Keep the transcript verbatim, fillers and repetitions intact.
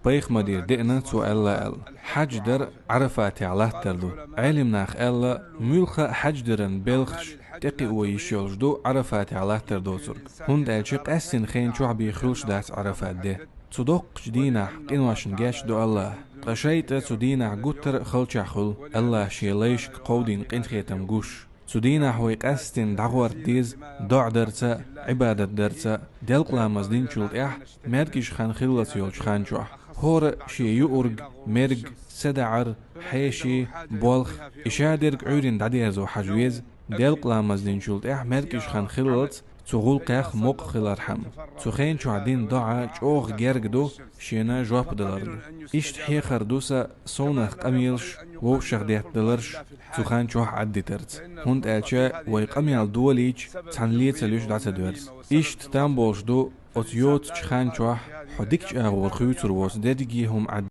Пайхамарера деана цо аьлла аьлла. Хьаьж дар Ӏарафатехь латтар ду. Ӏелимнаха аьлла, муьлхха а хьаьж даран белхаш тӀекхио йиш йолуш ду Ӏарафатехь латтар доцург. ХӀунда аьлча къаьстина хен чохь бен хуьлуш дац Ӏарафат де. Цу доккхачу дийнахь къиношна гечдо Аллахь. Ткъа шайтӀа цу дийнахь гуттар а халчохь хуьлу, Аллахь шен лайшка кховдийна къинхетам гуш. Цу дийнахь вай къаьстина дӀагӀорта деза доӀа дарца а, Ӏибадат дарца а, делкъа ламаз динчул тӀаьхьа маьркӀажа хан хиллалц йолчу хан чохь. ХӀора а шен юург, мерг, садаӀар, хьеший, болх, и шадерг Ӏуьйрина дӀадерзо хьажа веза, делкъа ламаз динчул тӀаьхьа маьркӀажа хан хиллалц цу гӀуллакхех мукъа хилархьама. Цу хен чохь дина доӀа чӀогӀа герга ду шена жоп даларна. Иштта хьехар ду сан совнах къамелаш вовшах деттадаларш цу хан чохь Ӏаддитарца. ХӀунда аьлча вай къамел долийча цхьана лецалуьш дӀа ца доьрзу. Иштта там болуш ду оцу йоцучу хан чохь хьо дикачу агӀор хуьйцур воцу дерриге а хӀума Ӏад